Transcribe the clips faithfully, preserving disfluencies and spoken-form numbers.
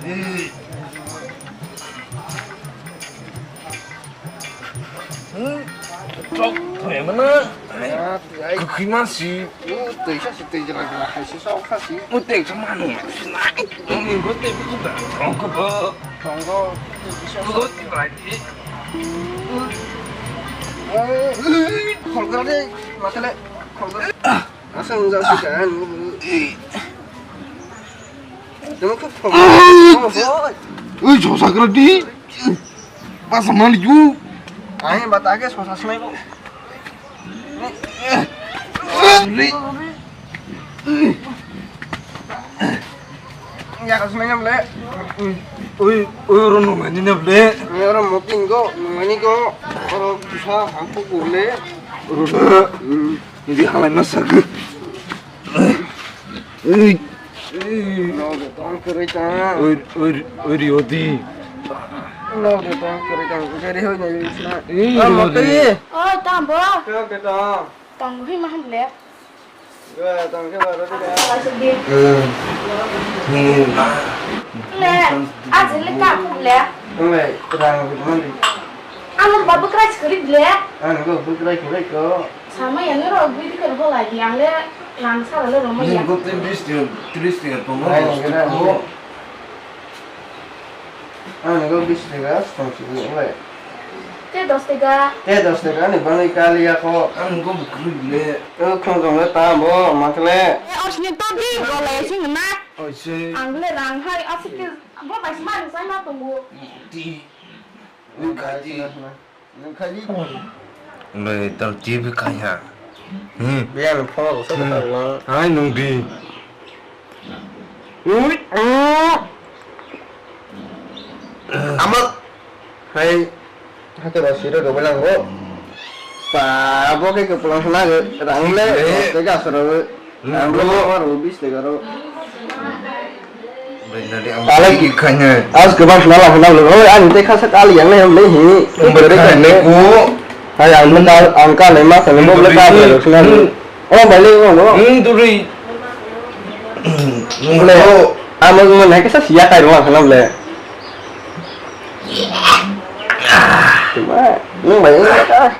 Chok thoi mana. Ah, ai. Kwkhwi ma si. U twi sa si twi jela jela hai si sok sa si. U twi sa ma nung ma si na. Nung ko te bu da. Nung ko bo. Nung ko. Bu ko ti bai ti. Khol kar de, ma tele. Khol kar. Asa nung ja si ka nung. Nung ko khol. Ui, so sakra di. Masa mali ju. Ai, bata ke sosa sinai ko. Ya ka sinai nyam le. Ui, ui, oro nungani nyam le. Oro moting ko, nungani ko. Oro kusa hampu ko le. Oro na. Ini halai masa ke. Ui. Ui. No, de tong kere ta. Ui, ui, ui, ri odi. No, de tong kere ta. Kere hoi na yusna. Ui, ah, ri odi. Mote. Oi, tambo. Kya keta? Tong hui ma hamle. Gua tong ke baru dia. Eh. Hmm. Le, aja le ka hamle. Oi, rang hui mandi. Amor babu krai chikari le. Ano go bu krai krai ko. Sama ya nero bui dikar bolai di, ang le lang sara le roma ya. Nini ko tris tiga, tris tiga tongo. Hai, dos ngira, tiga. Ang go bis tiga, stong si bu le. Te dos tiga. Te dos tiga ni bangwi kali ya ko. Ang go bukri le. O khong khong le ta bo, makle. E, osni to di, bolai sing na. Oi se. Ang le rang hai, asik ke, bo bai sma ni sai ma tongo. Ti. Wi kha di. Nung kha di. Nung tal T V kha ya. Hmm. Biya ni phone ko sa ta ma. Hai nung di. Ui. Ama. Hai. Hake ba siro ko belang ko. Pa abo ke ko pulang sana ke. Rang le. Eh. Tega soro. Ang bo aro bis de garo. Talai ki khanya. As ke bang nala hana lo. Oi, ani te khasa kali yang le le hi. Ang bo khanya ko. Hai, ang mun dal, ang ka le ma ka le mo le ka le lo sna. Oh, bai le mo. Hmm, duri. Mo le. Amo mo na ke sa sia kai ro hana le. Cuma, mo bai le ka.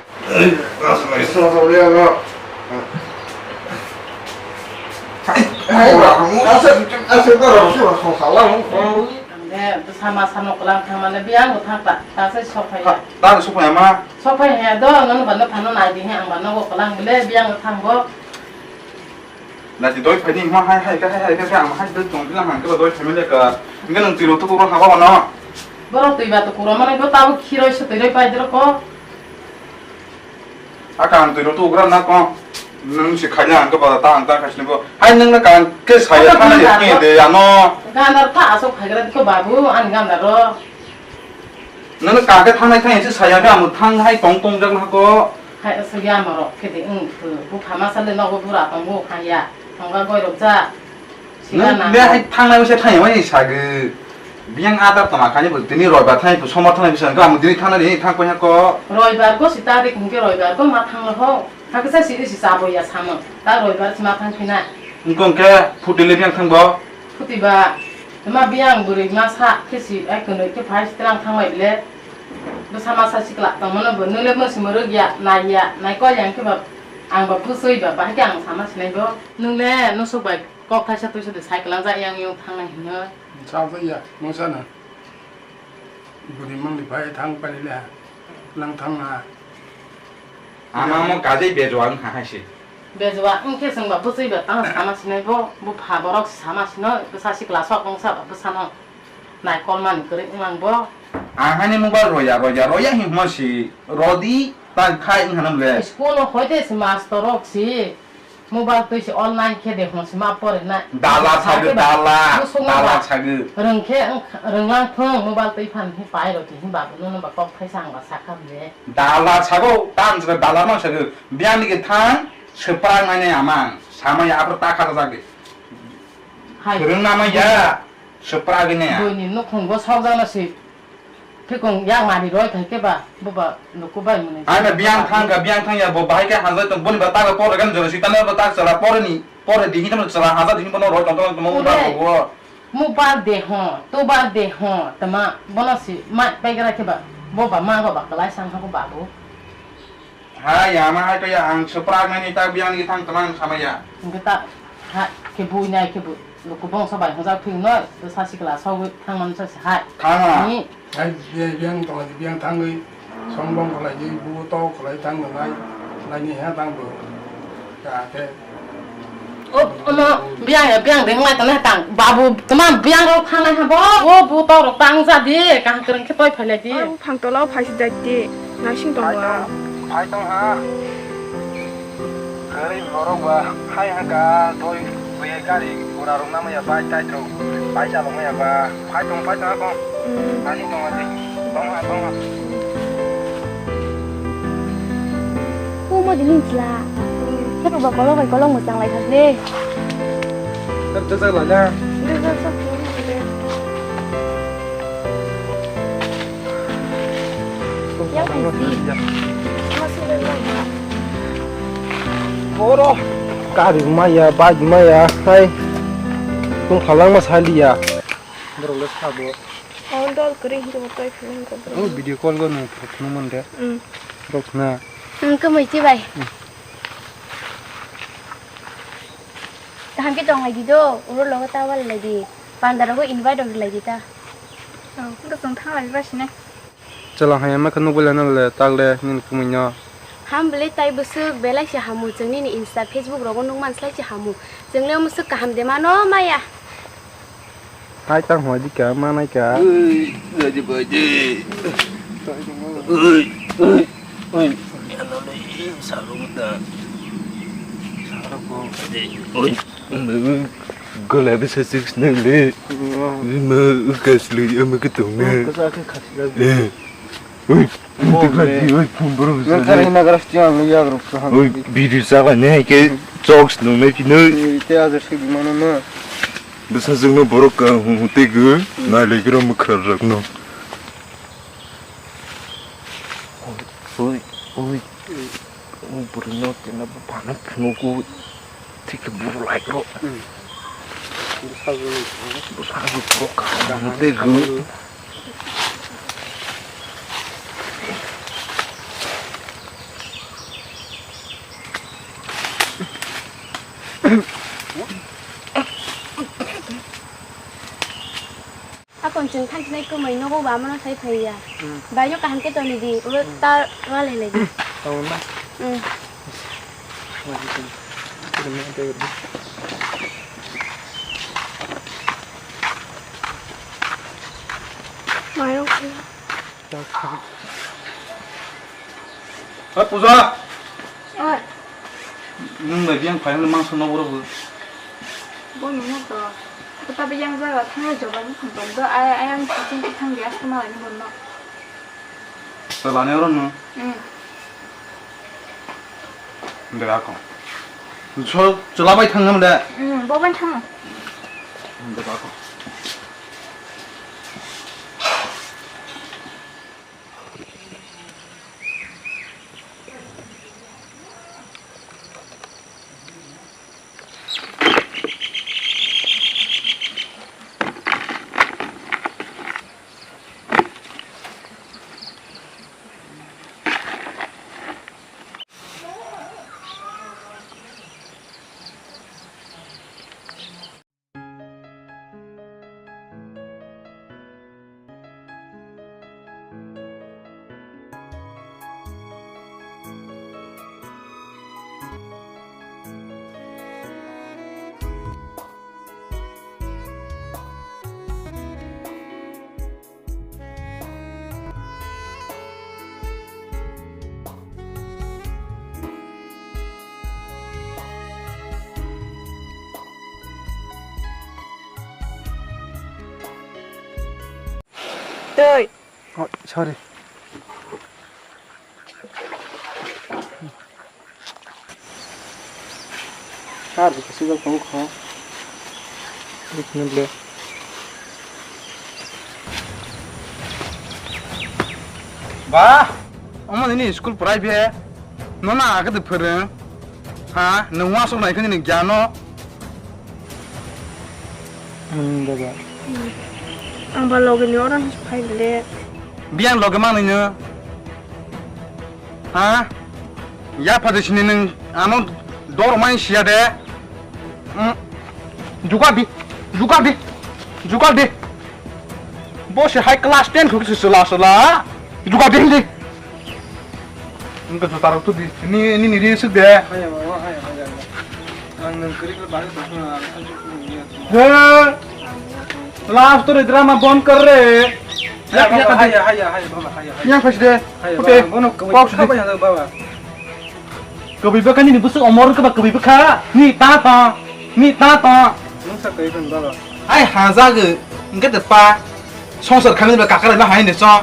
Ang de bwsa masa no kwlang thangmani biyang bo thang ta, ta se sok phai ya. Ta sok phai ma? Sok phai ya do, nono bano phano nai di he, ang bano bo kwlang bile biyang bo thang bo. Nai di doi phai di ma hai hai ka hai hai ka ang hai doi tong bilang hang ka doi phai mele ka. Nge nang tiro to ko ha ba no. Borok twi ba to kuro mani bo tabo khiroi se twi roi pai dro ko. Aka ang twi rok tugra na ko. Nung si khaina ang ba ta ang ta khasni bo. Hai nung na kan ke saya. Aka thang gandar de ano. Gandar ta asok khagra ko babu an gandar ro. Nung ka ke thang nai thang si saya ke ang thang hai tong tong jak na ko. Hai asok ya maro ke de ung bu phama sale no bu ra tong bu khaya. Tong ga goi rok ja. Nung be hai thangnai wngsa thangya wngsa sagwi. Biyang adar tongma khaini bo tini roibar thangni sombar thangnai bisa ang tini thangnai ni thang paina ko. Roibar ko si tarik hwnkhe roibar ko ma thangno ho. Hakhe sa si si chabo ya samung. Ta roibar si ma thang phina. Wngkong khe phuti le biyang thang bo. Phuti ba. Ma biyang bwrwi ma sa khe si ai kwnwi khe phai si tlang thang bai le. Bwsa masa sikla tongmano bo nung le mwsimo rwgya naiya naikol yang khe ba ang ba bwswi ba bahai khe ang sama sinai bo. Nung le nusuk bai. Kok thaisa tuisa de cycle ang jak yang yung thangnai hino. Sa ja ya, mungsa na. Buri mang di bai thang pani le. Lang thang na. Ama mo kajai bejwa ang ha hai se. Bejwa ang khe sung ba bwswi ba tang sama sinai bo, bu pha borok sama sino, bwsa sikla sok mungsa ba bwsa no. Nai kol man kwrwi wng lang bo. Ang hani mobile roya, roya, roya hin mo si. Rodi, ta khai wng hanam le. School o hoite si master rok si. Mobile twi se online khe de hwn se ma pore na. Dala sagwi, dala, dala sagwi. Rwng khe, rwng lang thung mobile twi phan hi pai rw twi hin ba no no ba kok thai sang ba sakha de. Dala sago, tan se dala ma sagwi. Biyang ni khe thang, se prang nai nai amang. Samaya apro ta kha jak de. Hai. Rwng na ma ya. Swpra gini ya. Buini nukhung bo sokjakno si. Thikung yang mani roi phai khe ba, bo ba nuku bai mwnwi. Ai ba biyang thang ka, biyang thang ya, bo bahai khe hazai tong, boni ba tago pore gani jora si tane bo tak chwla pore ni, pore di hinta chwla hazai di bono roi tong tong tong mo ba bo. Mo birthday ho, to birthday ho, tama bono si ma paigra khe ba, bo ba ma go ba kalai sang ha ko ba bo. Hai, ya ma hai to ya ang suprak nani ta biang ni thang tama ang sama ya. Hingke ta, ha, khe bui nai khe bui, loko bongso bai hojak thwi noi, to sa sikla sogwi thang man sa si hai. Thang a. Ni. Hai, biang, biang tong, biang thangwi, songbong khlai di, bu to khlai thang nai, nai ni ha tang bo. Ya khe. O, omo, biang, biang deng lai tong tang, babu, tama biang rok thang nai ha bo. O, bu to rok tang ja di, kaham kereng khe toi phai lai di. Phang tola phai si dai di, naising tong wa. Phai tong ha. Kwrwi borok ba phai hangka doi buye gari gura rok namaya bai tai rok bai chalok maya ba phai tong phai tong akong. Hmm. Ani tong ati tong ha tong ha. Ko mo dini chla. Khe ba kolok bai kolok mo chang lai thak le. Tep tep lai na. Tep tep sok. Yang pasti. Oro gari maya, bike maya, hai. Tong phalangma saliya. Borok le sabo. Ang dol kering hinkhe bo tei phileng ko. Oh, video call go nung phunuk man de. Hmm. Rok na. Hmm, kamai chi bai. Hmm. Kaham khe tong lai di do, uro logo ta wal lai di. Panda rogo invite rok lai di ta. Oh, hwnkhe chwng thang lai ba sine. Chwla hai ma khe nukbai lana le tak le nini kumui no. Ham bwle tai bwswk belai se hamu chwng nini Insta, Facebook rogo nukman slai se hamu. Chwng le omo swk kaham de mano maya. Hai tang hoi di ka manai ka. Ui, ui, ui, ui. Ui, ui, ui. Ano le, salo da. Salo ko de. Ui. Gula bisa six nang le. Ma ukas le ama ke tong ne. Kasa ke khasi la. Eh. Ui. Ui, phun boro bisa. Nang kare na garas tiang le ya group sa. Ui, biri sala ne ke jokes nung ne pino. Te ajar se bimano na. Bisa jeng no borok ka hu te gu. Na le gro mukra rak no. Ui, ui. Ui, bwrwi no tina buphano phunukgo, thikhe buru lai rw. Hmm. Bwsajwk ni phunukgo. Bwsajwk phunukgo, kaham kaham tei rw. Hakon chwng thansinai kwmwi nogo ba amano sai phaiya. Hmm. Baino kaham khe toni di, ulo ta wale lai di. Tong na. Hmm. Mairok. Hei, Puja! Oi. Nwng bai biyang phai hwnwi mangsa nogo rwgwi. Bo nungno to. Kota biyang jaga thangya joba ni khum tong do. Ai, ai, ang kiching ki thang ya, aswk malai ni bono. Chwla ni oro nwng? Hmm. Hwnde ako. So, chwla bai thang hwnde? Hmm, bo bai thang. Hwnde ako. Tei. Oh, sorry. Sar bo kisi jok tongo kho. Bikini ble. Ba, omo nini school private. Nono age de phwrwng. Ha, nwng uansuk nai khe nini gyano. Hmm, baba. Ang ba loge ni oro phai le. Biyang loge manwi no. Ha? Ya phaji sini nwng ano dor mai siya de. Hmm. Jugal di. Jugal di. Jugal di. Bo se high class ten khuk se sela sela. Jugal di hindi. Wngkha juta rok tudi. Ni, ni, ni ri suk de. Haya, baba, haya, haya, haya. Ang nwng kwrwi khe bahai tongkha, ang sajuk nungya. He. Love story drama bon kar re. Haya, baba, haya, haya, haya, baba, haya, haya. Yang phai de. Haya, pute. Baba, bono kwbwi kha bai hada, baba. Kwbwi bwkha nini bwswk omor wngkha ba kwbwi bwkha. Ni ta ta. Ni ta ta. Nwng sa kwbwi kha, baba. Ai ha jagw. Wngkha de pa. Songsar khamini ba kakara ba hai ne cho.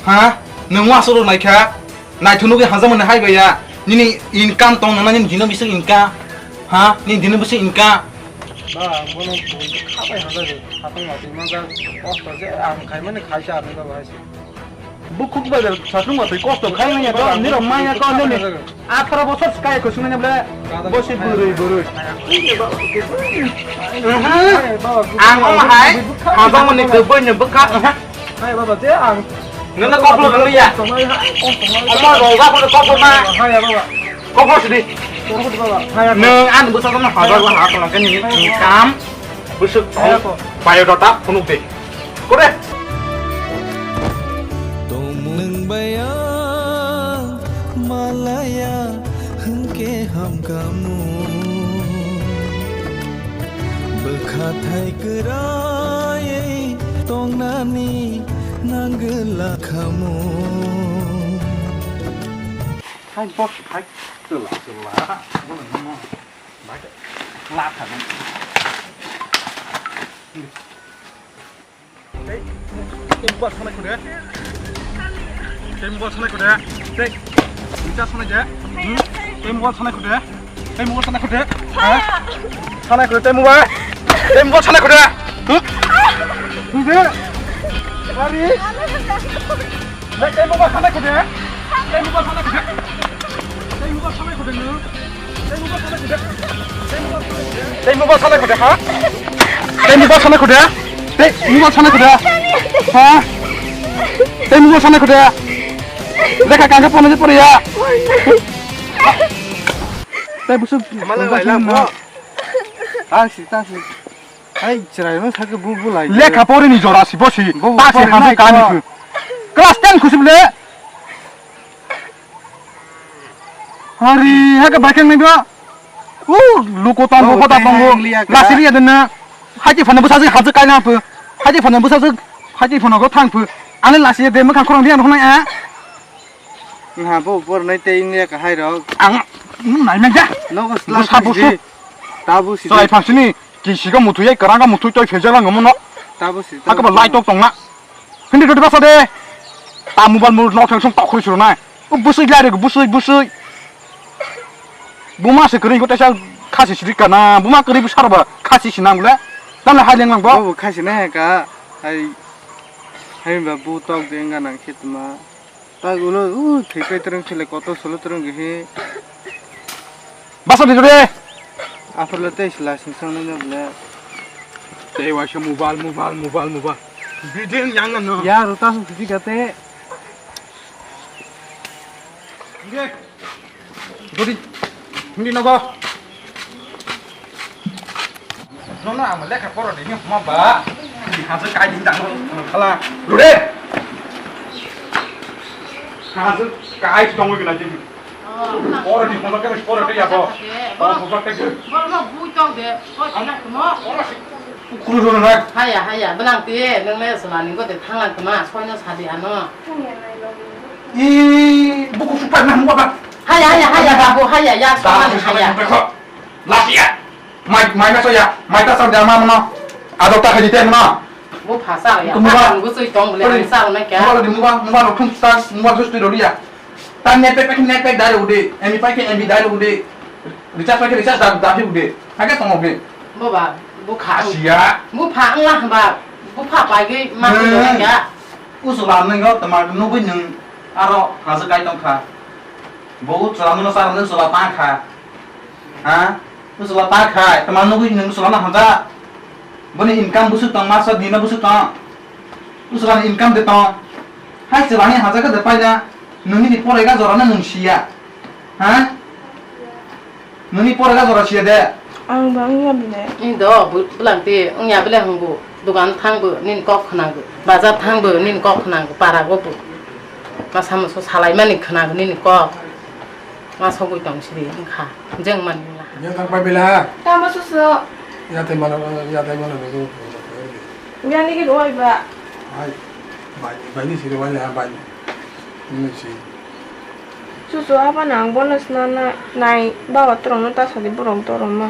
Ha? Nwng wasuk rok naikha. Naithok nugwi hamjakmani hai bai ya. Nini income tong nana nini dino bising income. Ha? Nini dino bising income. Ba, ang bono khabai hamjakgwi. Satung watwi manjak. Kosto je ang khaimani khaisa ang ba bahai se. Bukhuk bai satung watwi kosto khaimani to nirok maya to nini. Atharo bosor sky ko sungani bole. Bosi bwrwi bwrwi. Ang omo hai. Hamjakmani kwbwi ni bwkha. Hai baba, je ang nono koklo rwliya. Omo roga kono koklo ma. Hai baba. Koklo sidi. Koklo baba. Hai. Nwng ani bwsajwkno hazar ba ha kono khe nini income bwswk biodata phunuk de. Kore. Tongmung baya malaya hwnkhe hamkhamu. Bwkhathai kwrwi tongnani nangwla khamu. Hai boss, hai chwla chwla. Bono nono. Bai la khamu. Tei, tei mobile sanai kho de. Tei mobile sanai kho de. Tei, recharge sanai de. Hmm? Tei mobile sanai kho de. Tei mobile sanai kho de. Ha? Sanai kho de, tei mobile. Tei mobile sanai kho de. Hmm? Tei de. Ari. Tei, tei mobile sanai kho de. Tei mobile sanai kho de. Tei mobile sanai kho de. Tei mobile sanai kho de, ha? Tei mobile sanai kho de? Tei mobile sanai kho de? Ha? Tei mobile sanai kho de? Lekha kangkhe porno je poriya. Tei busu. Tang si, tang si. Hai, chwraino sakhe bu, bu lai. Lekha porini jora si bosi. Bu, bu ta si porinai hamjak kani ko. Class ten khusi bole. Hari, hake baikang nai do. U, luko tongo, oh, hoda tongo. Lasi riya dena. Haji phano bwsajwk hajwk kaina pho. Haji phano bwsajwk, haji phano go thang pho. Ani lasi de mwkhang khorang riya noknai a. Nha bo bor nai tei wngya kahai rok. Ang nai nai ja. Nogo sla busa busu. Tabu si. Chwrai phangsini kisigo muthuyai kwranga muthui toi phejala ngomono. Tabu si. Hakaba lai tok tongna. Hindi roti basa de. Ta mobile mur nok thang song tok khuri suru nai. O busui lai rego busui busui. Buma se kwrwi ko tesa khasi siri kana. Buma kwrwi bu sarba khasi sinang le. Tamle hai leng lang bo. Bo khasi na ka. Hai. Hai ba bu tok de nga nang khitma. Tak ulo, uh, thwipai twrwng sele kotor solo twrwng gwi hi. Basa di jore. Aphar le tei sila sing sang nang le. Tei waisa mobile, mobile, mobile, mobile. Bidin yang no. Ya, rota su sisi kate. Oke. Dodi, hindi nogo. Nono ang lekha poro di hima ba. Di hansuk kai di tang khala. Dodi. Hansuk kai tong gina di. Poro di kono kene poro di ya bo. Poro poro di. Poro no bui tong de. Poro si. Kuru dulu na. Haya, haya, belang ti, nang le sela ning ko te thang lang tama, soi no sadi ano. I, buku supai na mua ba. Haya, haya, haya, babu, haya, ya, soi na haya. Lasia. Mai, mai na soya, mai ta sam jama mano. Ado ta khaji te mano. Bu phasa ya. Mua ba. Ang bu soi tong le, ang sa na kya. Mua ba di mua ba, mua ba thum sa, mua ba justi do dia. Ta net pack, net pack dai ude, M B pack, M B dai ude. Recharge pack, recharge da, da ude. Hake tong obe. Boba, bupha. Asia. Bupha wngla hwnba, bupha paigwi ma. Hmm. Wngya. Usula nwngo tama nugwi nwng aro haja kai tongkha. Bo usula nwngno sara nwng usula ta kha. Ha? Usula ta kha, tama nugwi nwng usula na haja. Boni income busuk tong, maso dino busuk tong. Usrani income de tong. Hai chwla hai hajaga de paina. Nini ni porai ga jora na nung siya. Ha? Nini porai ga jora siya de. Ang bang ya bile. Ni do bu-, bulang ti, ang ya bile hangbu. Dukan thangbu, nini kok khwnangbu. Bazar thangbu, nini kok khwnangbu. Para go bu. Masa musu salai mani khwnangbu nini kok. Nga sogwi tong sidi wngkha, jeng manliya. Yang thang pai bila. Tamo susu. Ya thai mano, ya thai mano nunggu. Yani ke doi ba. Bai, bai, bai ni sidi bai ya bai. Ini si. Susu apa nang bonus nana nai bawa terong nata sadi borong terong ma.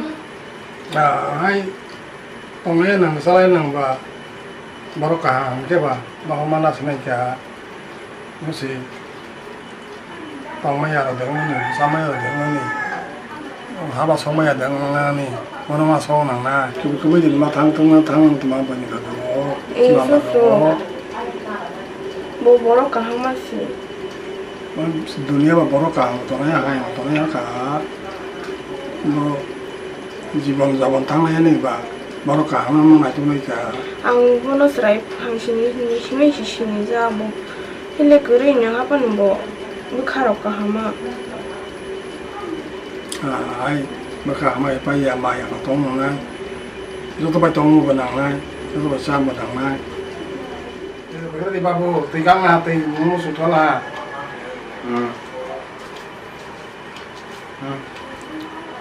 Ah, hai. Tongnai nang salai nang ba borok kaham khe ba bahorma nasinai kha musi tongmaya rok dengmani chamaya rok dengmani haba sokmaya dengnani bono ma sok nang na kibi kibi din ma thang thang thang thang tongma bani ka o. Eh, susu. Bo borok kaham ma si. Dunia ba borok kaham tongnai hai tongnai kha. Bo Jibon jabon thanglai ani ba borok kaham no naituk nai kha. Ang bono chwrai phangsini hinwi simi si sini ja bo. Hile kwrwi no hapan bo bwkha rok kahama. Ai bwkha hamai pai ya ma ya tong nang nai. Joto bai tong bo nang nai. Joto bai cham bo nang nai. Babu twi kang na twi mo suthala. Hmm. Hmm.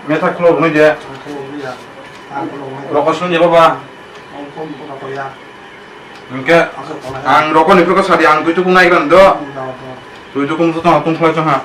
Metha khulok nui je. Khulok nui ya. Ang khulok nui. Roko sun je baba. Ang khulok nui ya. Hingke ang roko ni phuka sadi ang tui tukung nai gran do. Hmm, do, do. Tui tukung to tong tung khlai chong ha.